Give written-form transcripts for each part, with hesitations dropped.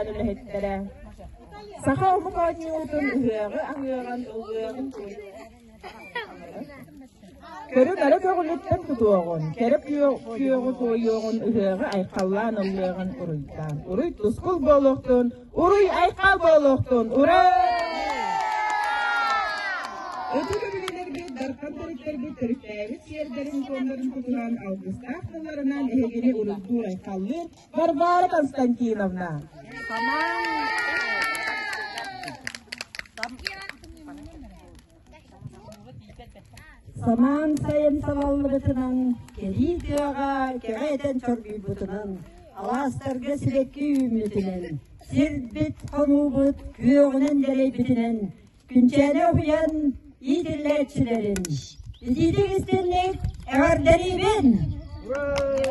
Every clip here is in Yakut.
үтүөлээх үлэһиттэрэ, саха омук оонньуутун ыһыаҕы аһыаҕын ыллыаҕын Көрү-нары көҕүлүттэн тутуоҕун, кэрэ күөҕү туойуоҕун, ыһыаҕы айхаллаан ыллыаҕын уруйдаан. Уруй тускул буолуохтун, уруй айхал буолуохтун, ура! Ытык өбүгэлэрбит, дархан төрүттэрбит төрүттээбит сиэрдэрин-туомнарын тутуһан алгыстаах тылларынан эһигини уруйдуур айхаллыыр Варвара Константиновна. Самаан сайын салаллыбытынан, кэлии тыаҕа кэҕэ этэн чоргуйбутунан, алаастарга сибэкки үүммүтүнэн, сирбит хонуубут күөҕүнэн дэлэйбитинэн, күнчээни уһуйан иитиллээччилэрин итиитик истинник эҕэрдэлиибин!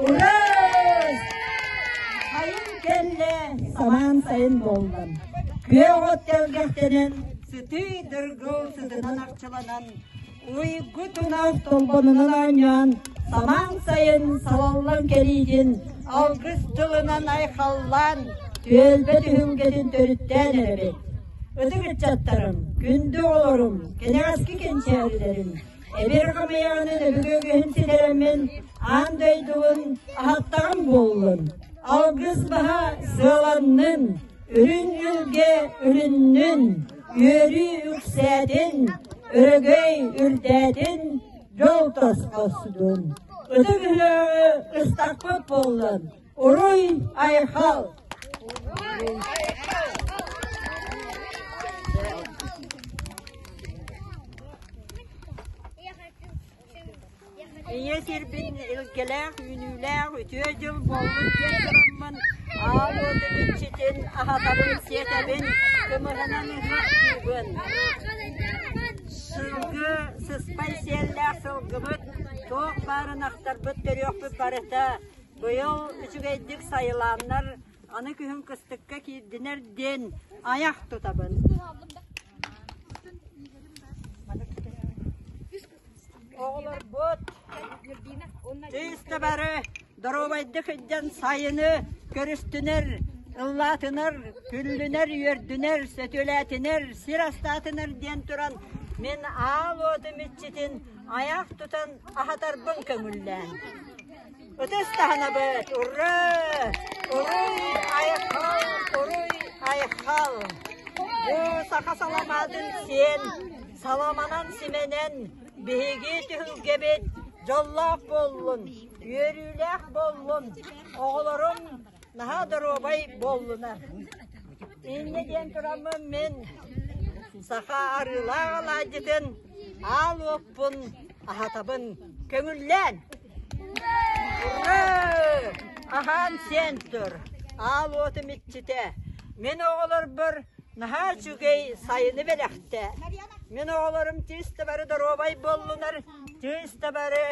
Ура! Сайын кэллэ, самаан сайын буоллун. Күөх от тэлгэхтэнэн, сытыы дыргыл сытынан арчыланан, уйгу тунах толбонунан оонньоон, самаан сайын салаллан кэлиитин алгыс тылынан айхаллаан, түөлбэ түһүлгэтин төрүттээн эрэбит. Ытык ыччаттарым, күндү оҕолорум, кэнэҕэски кэнчээрилэрим, Эбир хамыйаҕынан өбүгэ үгэһин ситэрэммин, аан дойдубун аһаттаҕым буоллун. Алгыс баһа сыаланнын, үрүҥ үлгэ үлүннүн, үөрүү үксээтин, өрөгөй үрдээтин, дьол тосхосдун. Ытык ыһыаҕы ыстахпыт буоллун, уруй айхал! Ийэ сирбин илгэлээх, үүнүүлээх үтүө дьыл буоллун диэн тураммын, аал уотум иччитин аһатабын, сиэтэбин, кымыһынан ыһыахтыыбын. Сылгы, сыспай сиэллээх сылгыбыт, туох баарын ахтарбыт, төрүөхпүт барыта быйыл үчүгэйдик сайылааннар, аны күһүн кыстыкка киирдинэр диэн айах тутабын. Оҕолорбут чыыста бары доруобайдык илдьэн сайыны көрүстүнэр, ыллаатынар, күллүнэр, үөрдүнэр, сөтүөлээтинэр, сир астаатынар диэн туран мин аал уотум иччитин айах тутан аһатарбын көҥүллээн. Ытыс таһынабыт! Ура! Уруй айхал! Уруй айхал! Бу саха саламаатын сиэн, саламанан симэнэн биһиги түһүлгэбит дьоллоох буоллун, үөрүүлээх буоллун, оҕолорум наһаа доруобай буоллунар. Инньэ диэн тураммын мин саха арыылаах алаадьытын аал уоппун аһатабын көҥүллээн. Аһаан сиэн тур, аал уотум иччитэ. Мин оҕолорбор наһаа үчүгэй сайыны бэлэхтэ. Мин оҕолорум тыыс да бары доруобай буоллунар, тыыс да бары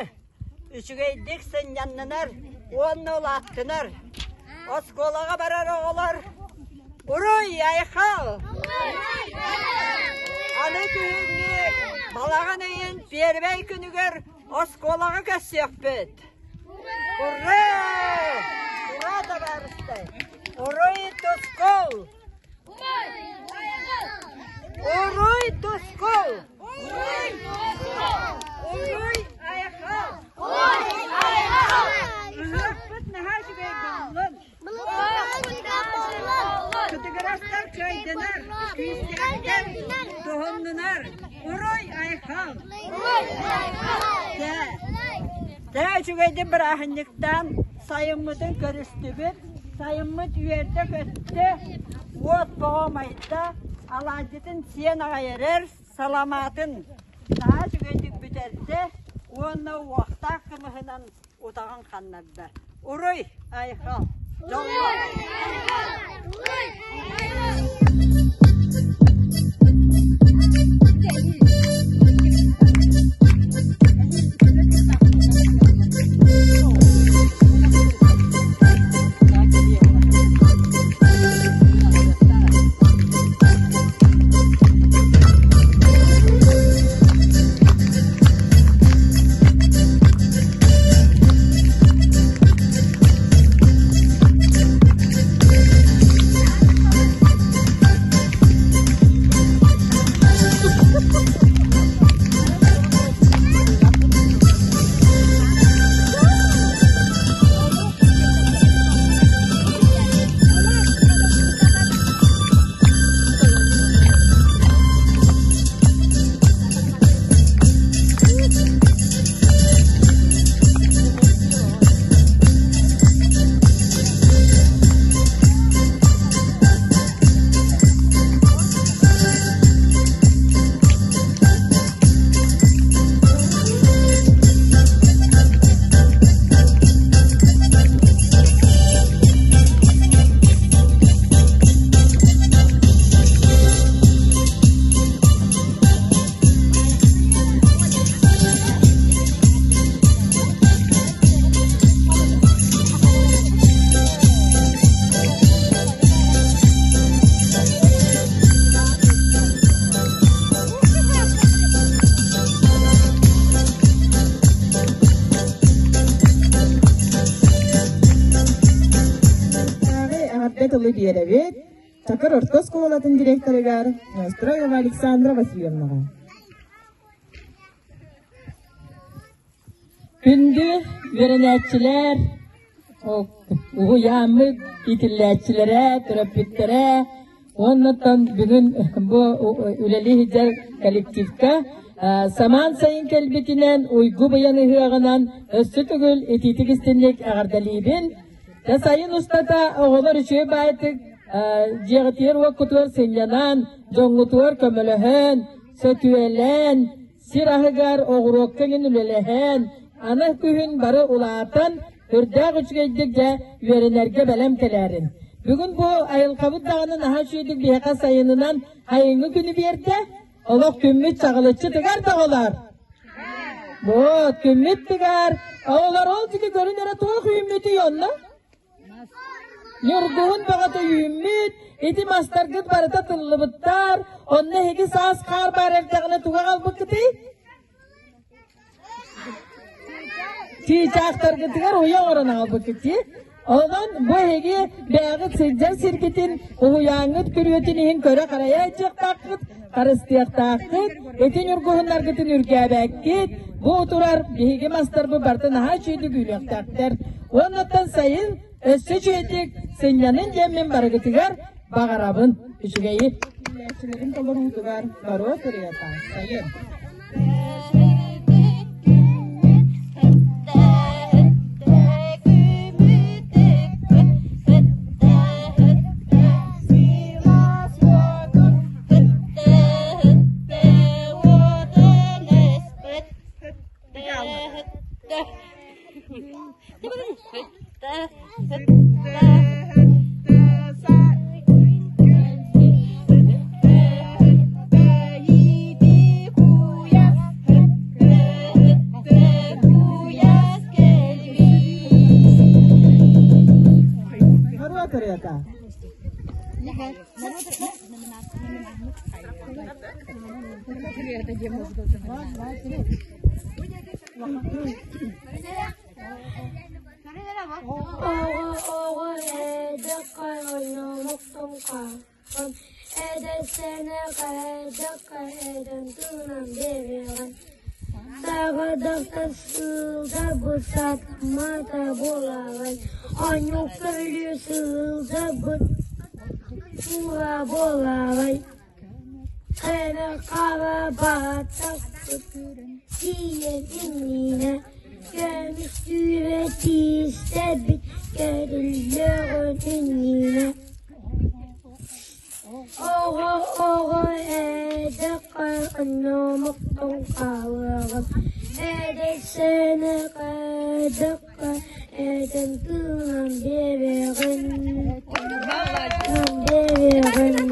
үчүгэйдик сынньаннынар уонна улааттынар. Оскуолаҕа барар оҕолор Уруй, айхал! Аны күһүҥҥү балаҕан ыйын пиэрибэй күнүгэр Оскуолаҕа көрсүөхпүт! Ура! Ура, табаарыстар! Уруй тускул! Уруй тускул! Уруй айхал! Ыһыахпыт наһаа үчүгэй буоллун! Кытыгырастар кыайдынар, күүстээхтэр туһуннунар. Уруй айхал! Дьэ, үчүгэйдик бырааһынньыктаан сайыммытын көрүстүбүт. Сайыммыт үөрдэ-көттө, уот боҕо умайда, алаадьытын сиэн аҕай эрэр, саламаатын наһаа үчүгэйдик бүтэрдэ уонна уохтаах кымыһынан утаҕын ханнарда. Уруй, айхал! Дьолло! биэрэбит Чакыр орто оскуолатын директорыгар Неустроева Александра Васильевнаҕа. Күндү үөрэнээччилэр, уһуйааммыт иитиллээччилэрэ, төрөппүттэрэ уоннаттан бүгүн бу үлэлии сылдьар коллективка самаан сайын кэлбитинэн уйгу быйан ыһыаҕынан өссө төгүл итиитик истинник эҕэрдэлиибин. Дьэ сайын устата оҕолор үчүгэй баайтык дьиэҕитигэр уоккутугар сынньанан, дьоҥҥутугар көмөлөһөн, сөтүөлээн, Сир аһыгар оҕуруокка иҥин үлэлэһэн, аны күһүн бары улаатан, үрдээх үчүгэйдик дьэ үөрэнэргэ бэлэм кэлээрин. Бүгүн бу айылҕабыт даҕаны наһаа үчүгэйдик биһиэхэ сайынынан сайыҥҥы күнү биэрдэ. Олох күммүт чаҕылыччы тыгар да оҕолор. Вот, күммүт тыгар. Оҕолор ол диэки көрүн эрэ туох үүммүтүй онно? Ньургуһун бөҕөтө үүммүт, ити мастаргыт барыта тыллыбыттар, онно эһиги саас хаар баар эрдэҕинэ тугу аҕалбыккытый? Чыычаахтаргытыгар уйа оҥорон аҕалбыккыт дии. Онон бу эһиги бэйэҕит сылдьар сиргитин, уһуйааҥҥыт күрүөтүн иһин көрө-харайа сылдьыахтааххыт, харыстыахтааххыт, ити ньургуһуннаргытын үргээбэккит, бу турар биһиги мастарбыт барыта наһаа үчүгэйдик үүнүөхтээхтэр. Уоннаттан сайын өссө үчүгэйдик сынньанын диэммин барыгытыгар баҕарабын. Үчүгэйи. Үлээччилэрин толоруутугар норуот ырыата сайын. Норуот ырыата. Оҕо-оҕо эдэххэ ойномохтон хаалҕан, эдэсэнэ хайдахха эдэн тыынан биэриэҕин. Саҕадахтан сылдьабыт сатаммата буолаҕын, оонньуу көрүлүү сылдьабыт уура буолаҕын. Эбэ хаба баттахпыт тиийэн иннинэ көмүс түүрэ тиистэбит кэриллиэҕин иннинэ Оҕо-оҕо эдэххэ онномохтон хаалыаҕым, эдэйсэнэ хайдахха этэн тыынан биэриэҕин, биэриэҕин.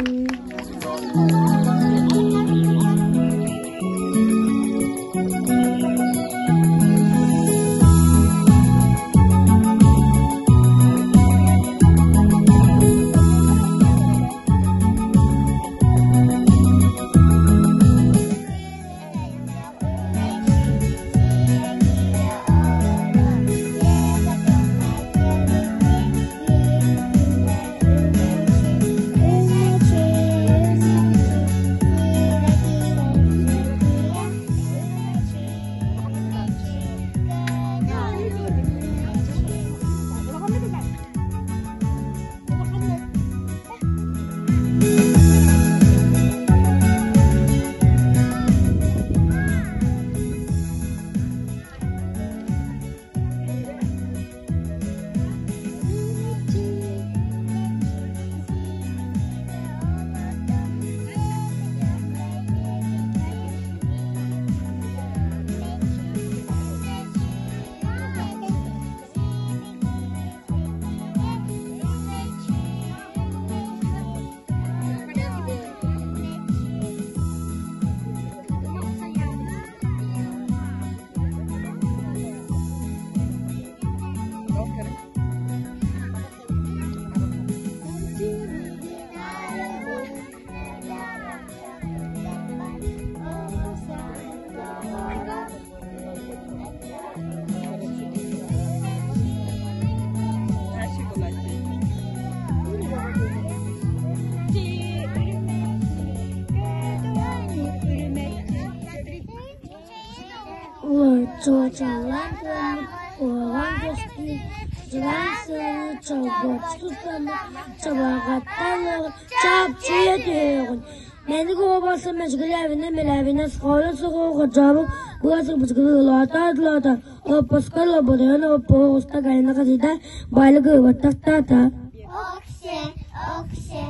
Чуочалаан тураммыт куһаҕан көстүү, чараҥ сыаны чолбоччу туттаммыт чабырҕаттан ылан чаапчыйа түһүөҕүн. Мэник оҕо барсан мөчүгүлээбинэ мэлээбинэ схоро суҕу хордьообут быа сырбычыгы ылаата-ылаата оппоска лоботойон оппоҕо оҕуста гайна хасыйда байлык ылбаттахтаата. Оксе, оксе,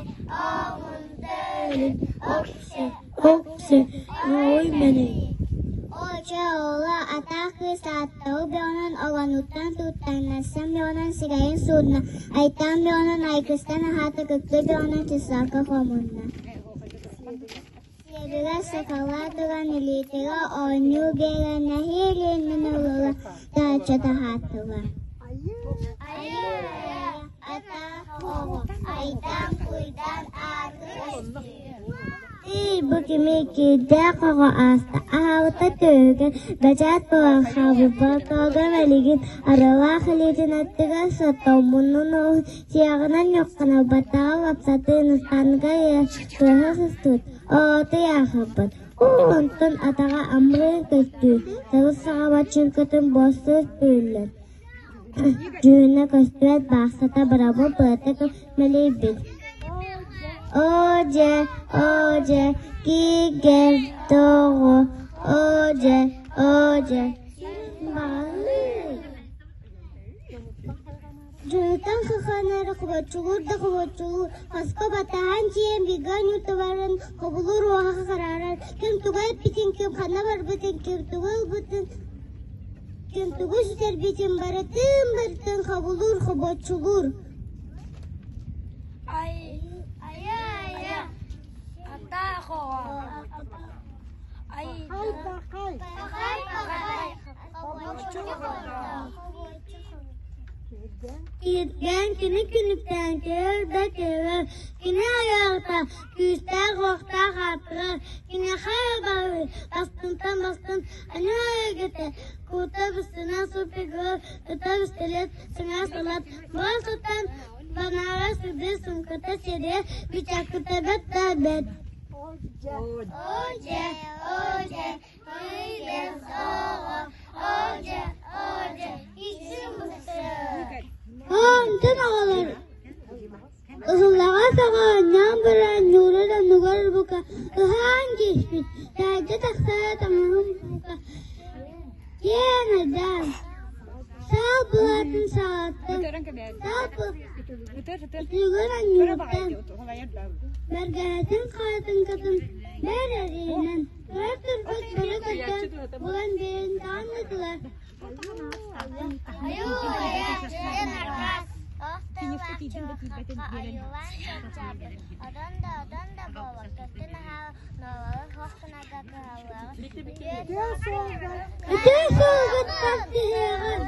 оҕунтөрүн, оксе, Оксе, ой мэнэй. Оче оҕо атаах кыыс ааттабы бөҕөнөн олонуттан туттарнассан бөҕөнөн сирэйин суунна, айтаан бөҕөнөн айгыстан аһаата, кыккый бөҕөнөн чысаакка хомунна. Сиэбигэр сакалаат ылан илиитигэр оонньуу биэрэн нэһиилэ иннин ылла таһыччы таһааттылар. Айыы-айа, атаах оҕо, айдаан-куйдаан ааты Тыый, бу кими киирдээх оҕо ааста, аһаабыта түөһүгэр бэчээт буолан хаалбыт болтоҕо мэлигин арыылаах илиитин аттыгар сотоммунун уоһун сиэҕинэн ньухханар баттаҕа лапсатын ыстааныга тыаһа сыстыбыт, оҕото ыйаахырбыт. Онтон атаҕа амырыын көстүү, сабыс-саҕа бачыыҥкатын буостуус бүүрүллэр, дьүһүнэ көстүбэт баахсата барабын быата мэлийбит. Оо дьэ, оо дьэ, кииргэр тоҕо, оо дьэ, оо дьэ Баҕалыы Дьонуттан хаханары хобоччулуур да хобоччулуур, хаска батаһан тиийэн бииргэ оонньуур баран хобулуур уоһа хараарар, ким тугу эппитин, ким ханна барбытын, ким тугу ылбытын, ким тугу сүтэрбитин барытын барытын хобулуур, хобоччулуур. Айа-айа, атаах оҕо. Кииргэн кини күнүктээн көр да көрөр, кини айаҕыта күүстээх-уохтаах аатырар, киниэхэ эрэ барыы бастыҥтан бастыҥ аньыы эйгэтэ, куута быстынан суппигыр, ыта бистэлэт, сыҥаа сылат, буор сытан банаара сырдыы сумката сириэ, бичаккыта бэт да бэт. О дьэ, о дьэ, Онтон оҕолор ыһыллаҕас оҕо оонньоон баран ньуурун оннугар бука ыһаан кииспит, таһырдьа тахсаары таҥаһын бука киэҥ айдаан саал былаатын саҕаттан саал ытыгын анньыбыттан бэргэһэтин хаатыҥкатын бэр эриэнэн Турар турбут бары көрдөөн булан биэрэн даҕаны ыытылар. Үтүө суолгут тахсыһыаҕын!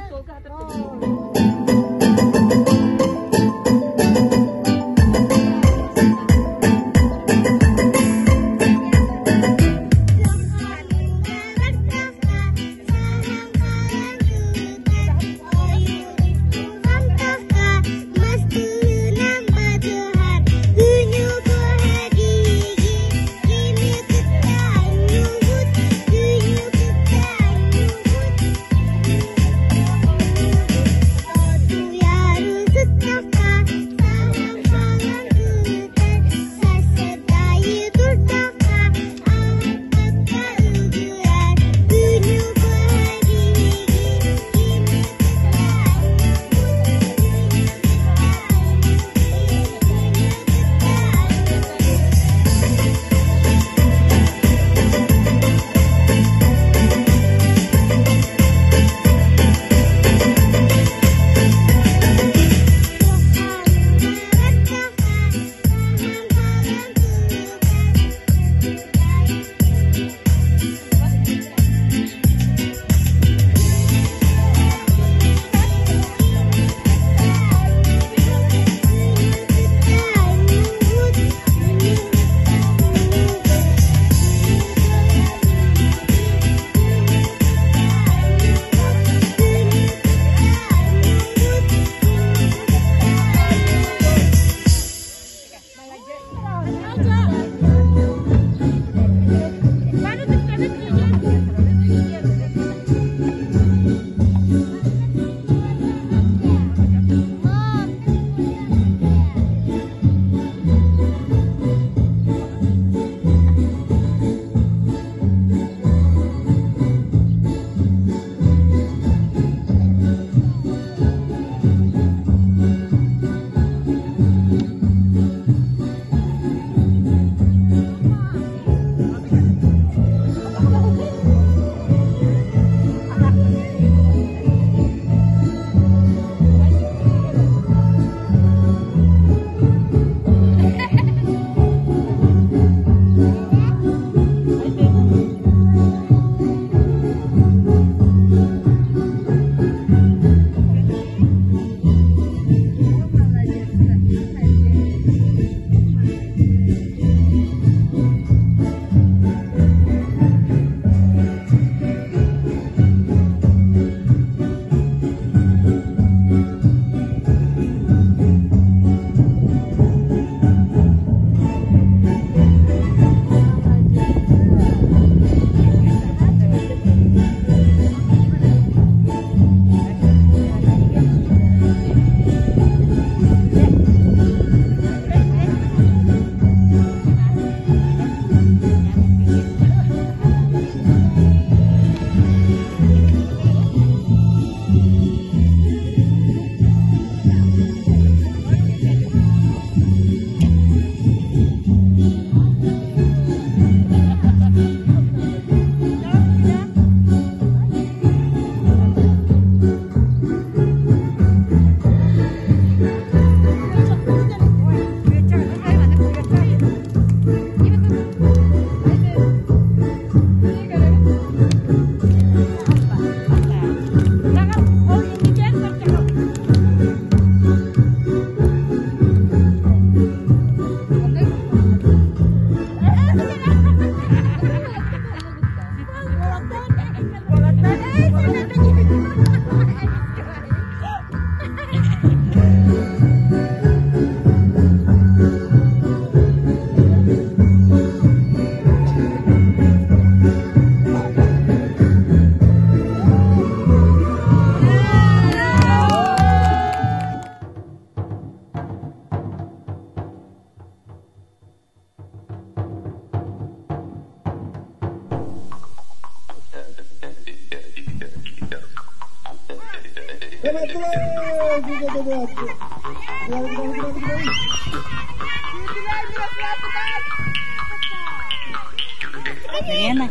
Лена,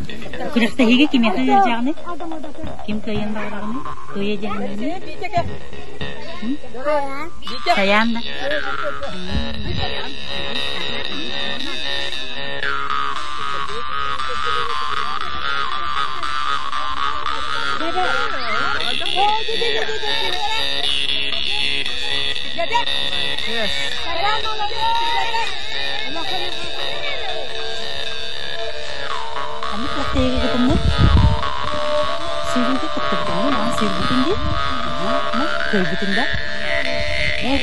күрэхтэһиигэ кимиэхэ ыалдьаҕыный? Ким кыайан баҕараҕыный? Кыайа диэххиний? Сайаан да? Ханнык күрэхтэһиигэ кытынныҥ? Сүүрүүгэ кыттыбытыҥ дуу? Маҕан сүүрбүтүҥ дии? Кыайбытыҥ да? Ээ,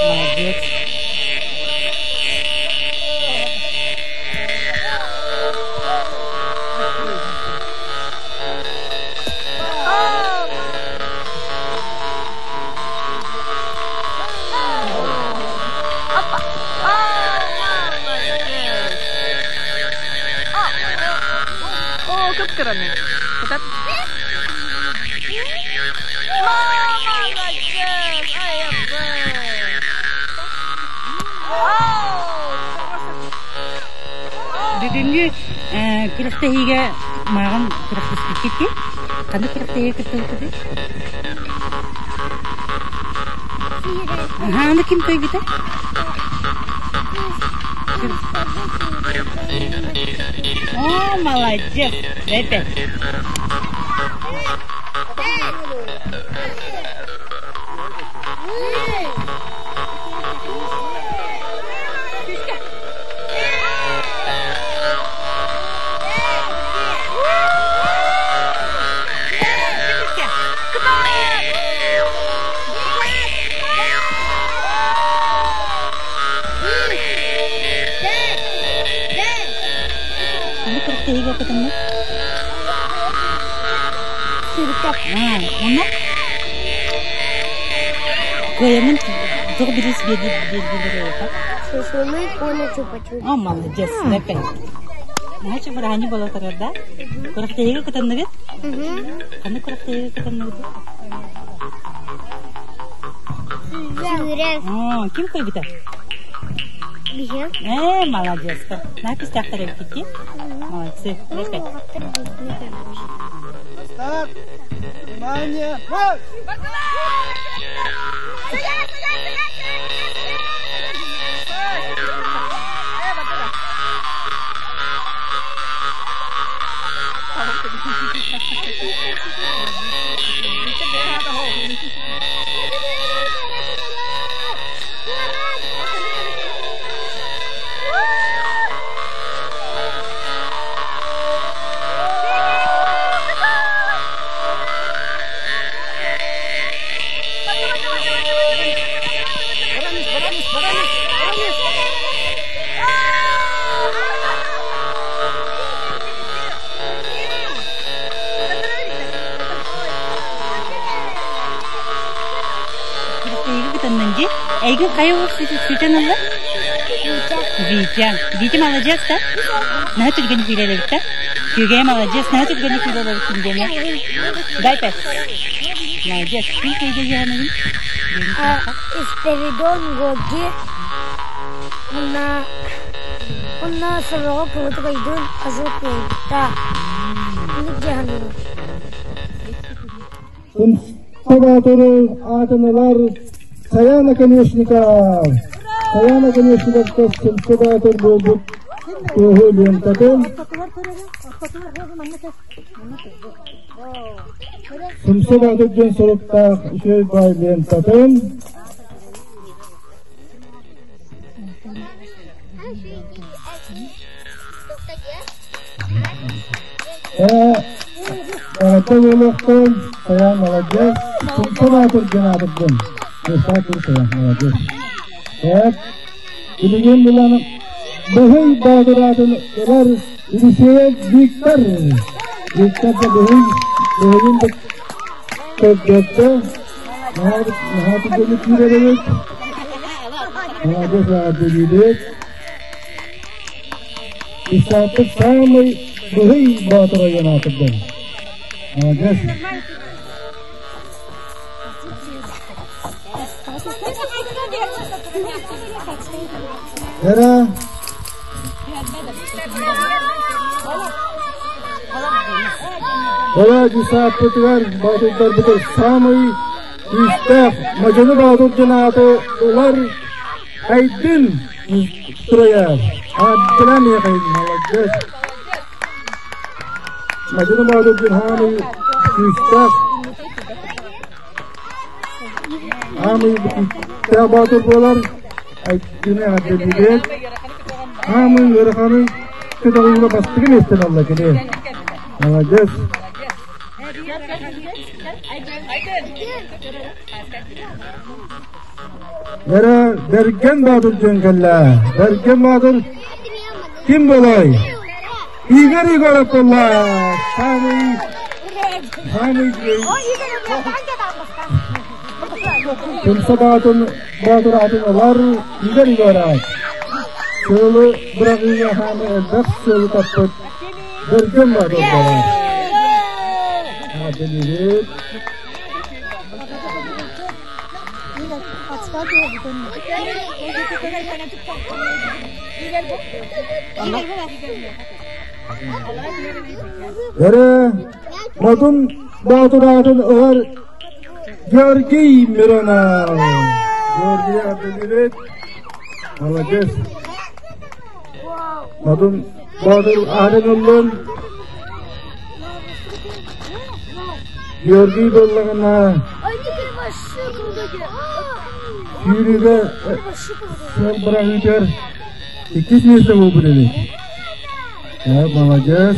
молодец. Оо, кып-кыраны. Кытат. Бүгүҥҥү күрэхтэһиигэ мааҕын күрэхтэспиккит Ханнык күрэхтэһиигэ кыттыбыккытый? Аһааны ким кыайбыта? О, молодец! Это. Ханнык күрэхтэһиигэ кытынныҥ? Уонна кыайаҥҥын туох бириис биэрдилэр эйиэхэ? Шашлык уонна чупа-чуп. О, молодец, опять. Наһаа бырааһынньык буола турар да? Күрэхтэһиигэ кытынныгыт? Ханнык күрэхтэһиигэ кытынныгыт? Сүүрэр. О, ким кыайбыта? Биһи. Ээ, молодецтар. Наһаа кистээхтэр эбиккит. Молодцы. Опять. Старт! Внимание! Марш! Күрэхтэһиигэ кытынныҥ дии. Эйигин хайа уол сүүтэн ылла? Витя. Витя. Витя молодец да? Наһаа түргэнник киирэр эбит да? Күөгэйэ молодец, наһаа түргэнник киирэр эбиккин диэмэ. Дай пять. Молодец. Ким кыайда дьаһанабын? Спиридон Гоги уонна уонна сороҕо кыбытык өйдөөн хожу кыайбыта. Инник дьаһанабын. Сымса аатын ылар Саяна Конечников. Саяна Конечниковка Сымса Баатыр буолбут туоһу лентатын Сымса Баатыр диэн суруктаах үчүгэй баай лентатын Эҕэрдэ буолуохтун, Сайаан молодец, Тумса Баатыр диэн аатырдын. Өссө тур Сайаан молодец. Так, билигин булан Быһый Баатыр аатын ылар Елисеев Виктор. Виктор да быһый, быһыйын да көрдөрдө. Наһаа түргэнник киирэр эбит. Молодец, эҕэрдэлиибит. Исаакпыт саамай быһый боотур ойон аатырдан. Молодец. Эра. Эра десаппытыгар боотурдарбытыгар саамай күүстээх Мадьыны Боотур диэн ааты ылар Айдын Строяр. Абдылам молодец. Мадьыны Боотур диэн хаамый күүстээх хаамый күүстээх боотур буолар. Айдыны эҕэрдэлиибит. Хаамый ыараханы көтөҕүүгэ бастакы миэстэни ылла кини. Молодец. Эрэ Бэргэн Баатыр диэн кэллэ. Бэргэн Баатыр ким буолай? Игорь Егоров буолла. Самый самый Тумса Баатыр Баатыр аатын ылар Игорь Егоров. Сыалы быраҕыыга хааны элбэх сыалы таппыт Бэргэн Баатыр буолар. Аадылыбыт. Эрэ Модун Боотур аатын ылар Георгий Миронов. Георгий Абдулевич. Молодец. Модун Боотур аатын ыллын. Георгий буоллаҕына сүүрүүгэ сыал быраҕыытыгар иккис миэстэ буолбут эбит. Молодец.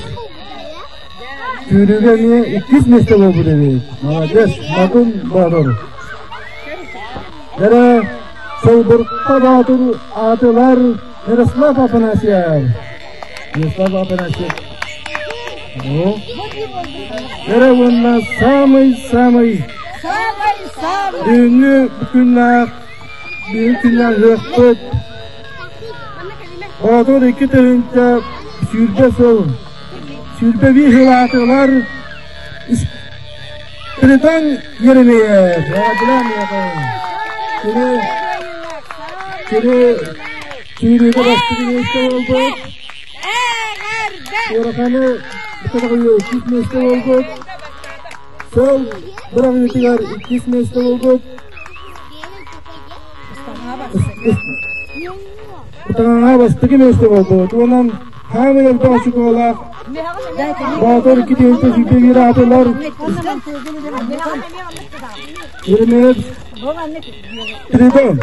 Сүүрүүгэ эмиэ иккис миэстэ буолбут эбит. Молодец. Модун Боотур. Эрэ Солбурта Боотур аатылар Мирослав Афанасьев. Мирослав Афанасьев. Эрэ уонна самый-самый бүгүҥҥү күннээх бүгүн күннээх ыһыахпыт Боотур 2020 сыл 21 сыл аатылар Спиридон Еремеев. Кини кини сүүрүүгэ бастакы миэстэ буолбут. Ыараханы иккис миэстэ буолбут. Сыл быраҕыытыгар иккис миэстэ буолбут. Ытаҥаҕа бастакы миэстэ буолбут. Уонан хаамый элбэх очукуолаах Боотур 221 аатылар Еремеев Тридон.